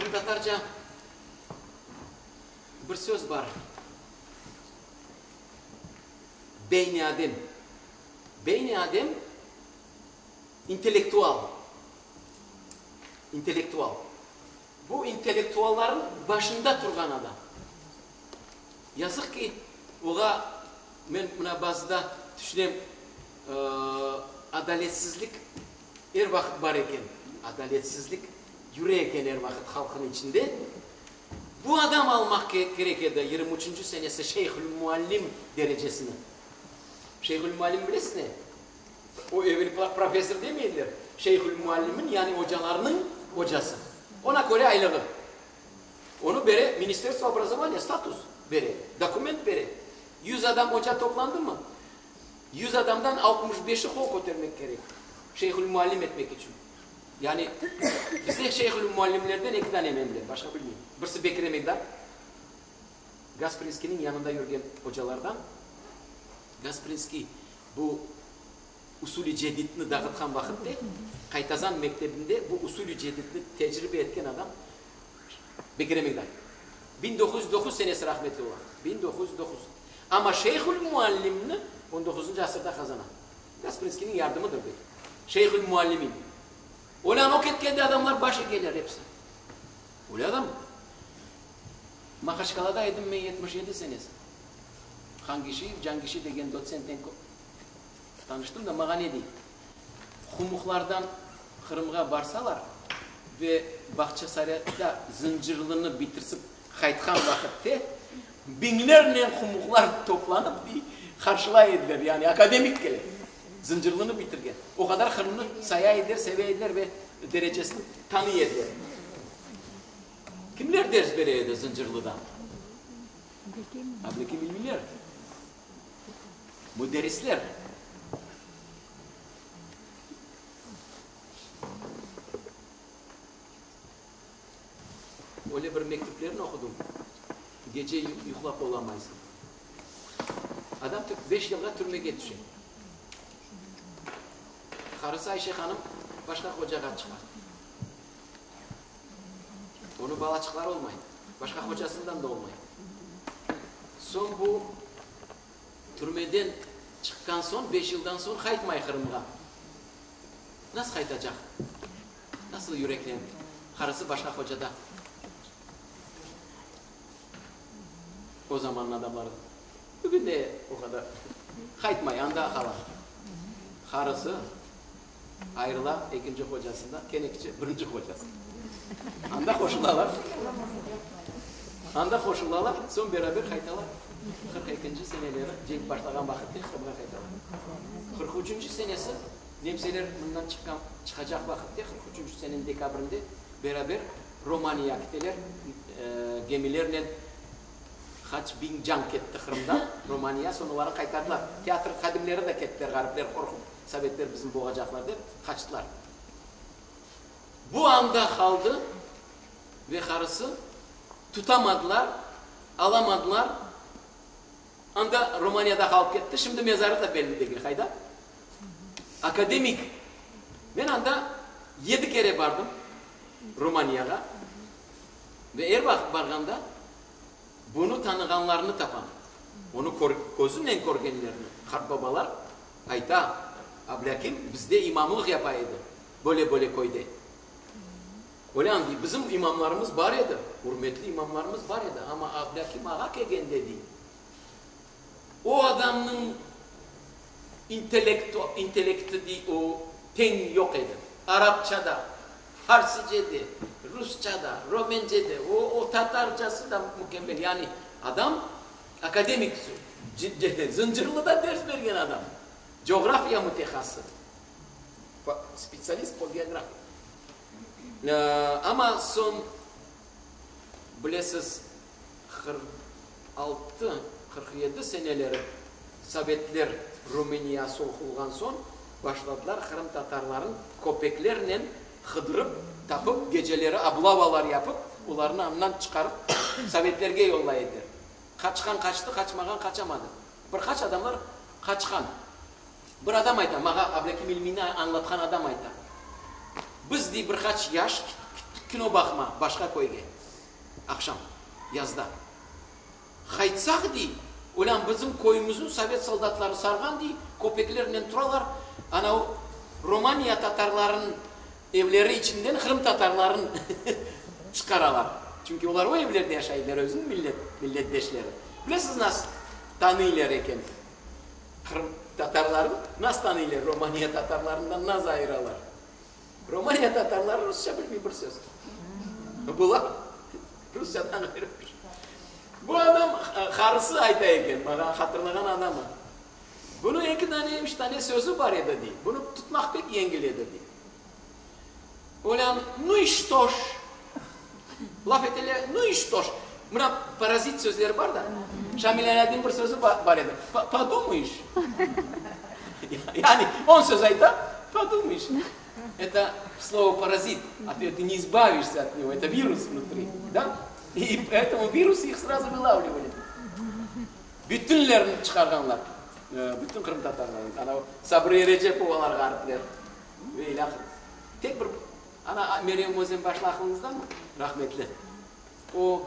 Qırımtatarca bir söz bar, beyni adem. Beyni adem, intellektual. İntellektual. Bu intellektualların başında turğan adam. Yazıq ki, oğa, men mına bazıda tüşünem, adaletsizlik er vaqıt bar eken, adaletsizlik yüre eken er vaqıt halqnıñ içinde. Bu adam almaq kerek edi 23-nci senesi şeyhül-muallim derecesini. Şeyhül-muallim bilesiz ne? O evel professor demey ediler, şeyhül-muallimin, yani ocalarnıñ ocası. Ona köre aylığı. Onı bere Ministerstvo obrazovaniya, status bere, dokument bere. Yüz adam oca toplandımı, yüz adamdan altmış beşi qol kötermek kerek, şeyhül-muallim etmek içün. Yani bizde şeyhül-muallimlerden eki dane men bilem, başqa bilmeyim. Birisi Bekir Emekdar, Gasprinskiyniñ yanında yürgen ocalardan. Gasprinskiy bu usul-i cedidni dağıtqan vaqıtte, Qaytazan mektebinde bu usul-i cedidni tecribe etken adam Bekir Emekdar. 1909 senesi rahmetli ola. 1909. Amma Şeyhül-Muallimni on doquzıncı asırda qazana. Gasprinskiyniñ yardımıdır belki. Şeyhül-Muallimin. Olân o ketkende adamlar baş egeler episi. Öyle adam. Mahaçkalada edim men 77 senesi. Hangişiyev, Cangişi degen dotsentnen tanıştım da, maña ne dey? Humuhlardan Qırımğa barsalar ve Bağçasarayda Zıncırlını bitirsip qaytqan vaqıtte biñlernen humuhlar toplanıp, dey, qarşılay ediler, yani akademik kele, Zıncırlını bitirgen. O qadar Qırımnı saya ediler, seve ediler ve derecesini tanıy ediler. Kimler ders bere edi Zıncırlıda? Ablâkim İlmiler, müderrisler. Öyle bir mektüplerini oqudım, gece yuqlap olamaysıñ. Adam beş yılğa türmege tüşe. Qarısı Ayşe hanım başqa qocağa çıqa. Onıñ balaçıqları olmay, başqa hocasından da olmay. Soñ bu türmeden çıqqan soñ, beş yıldan soñ qaytmay Qırımğa. Nasıl qaytacaq? Nasıl yüreklen? Qarısı başqa hocada. O zamannıñ adamları. Bugün de o qadar. Qaytmay, anda qala. Qarısı Ayırıla ekinci hocasından, kene kiçi birinci hocası. Anda qoşulalar. Anda qoşulalar, soñ beraber qaytalar. 42-nci seneleri cenk başlağan vaqıtte Qırımğa qaytalar. 43-nci senesi nemseler mından çıqqan, çıqacaq vaqıtte, 43-nci seneniñ dekabrinde beraber Romaniya kiteler, gemilernen qaç biñ can ketti Qırımdan Romaniya, soñ olarnı qaytardılar. Teatr hadimleri de kettiler, ğaripler qorqup. Sovetler bizni boğacaqlar dep, qaçtılar. Bu anda qaldı ve qarısı tutamadılar, alamadılar. Anda Romaniyada qalıp ketti. Şimdi mezarı da belli degil, qayda. Akademik. Men anda yedi kere bardım Romaniyağa ve er vaqıt barğanda bunı tanığanlarnı tapam. Onı közünen körgenlerni, qartbabalar Ayta, Ablâkim bizde imamlıq yapa edi, böyle-böyle köyde. Olân, dey, bizim imamlarımız bar edi, ürmetli imamlarımız bar edi, amma Ablâkim ağa kelgende, dey, o adamnıñ intellekti, dey, o teñ yoq edi. Arapça da, farsice de, rusça da, romence de, o, o tatarcası da mükemmel. Yani adam Akademik, Zıncırlıda ders bergen adam, coğrafiya mütehassısı, spetsialist po geografiya. Amma soñ, bilesiz, 46, 47 seneleri sovetler Rumıniya soqulğan soñ başladılar qırımtatarların köpeklernen qıdırıp tapıp, geceleri oblavalar yapıp, olarnı andan çıqarıp sovetlerge yollay ediler. Qaçqan qaçtı, qaçmağan qaçamadı. Bir qaç adamlar qaçqan. Bir adam ayta, mağa Ablâkim İlmiyni añlatqan adam ayta. Biz, dey, bir qaç yaş. Kino baqma, başqa köyge. Aqşam, yazda. Qaytsaq, dey, olân bizim köyümizni sovet soldatları sarğan, dey, köpeklernen turalar, ana o Romaniya tatarlarınıñ evleri içinden qırım tatarların çıqaralar. Çünki olar o evlerde yaşaydılar, özüniñ millet, milletdeşleri. Bilesiz nas tanıylar eken qırım tatarların, nas tanıylar, Romaniya tatarlarından naz ayıralar? Romaniya tatarları rusça bilmey bir söz. Bular rusçadan ğayrı bir şey. Bu adam qarısı ayta eken, maña hatırlağan adamı. Bunıñ eki dane, üç dane sözü bar edi, dey. Bunı tutmaq pek yengil edi, dey. Olân, nu i çto j? Laf eteler, nu i çto j? Mına parazit sözleri bar da. Şamil Alâdin bir sözü bar edi, Podumıyeş. Yani on söz ayta, podumıyeş. Eto slovo parazit, a tı ne izbavişsâ ot nego, eto virus vnutri, da? İ poetomu virus ih srazu vılavlivali. Bütünlerini çıqarğanlar, bütün qırımtatarlarnı. Ana o Sabriye Recepovalar ğaripler ve ilâhre. Tek bir, ana Meryem Özenbaşlı aqlıñızdamı? Rahmetli. O.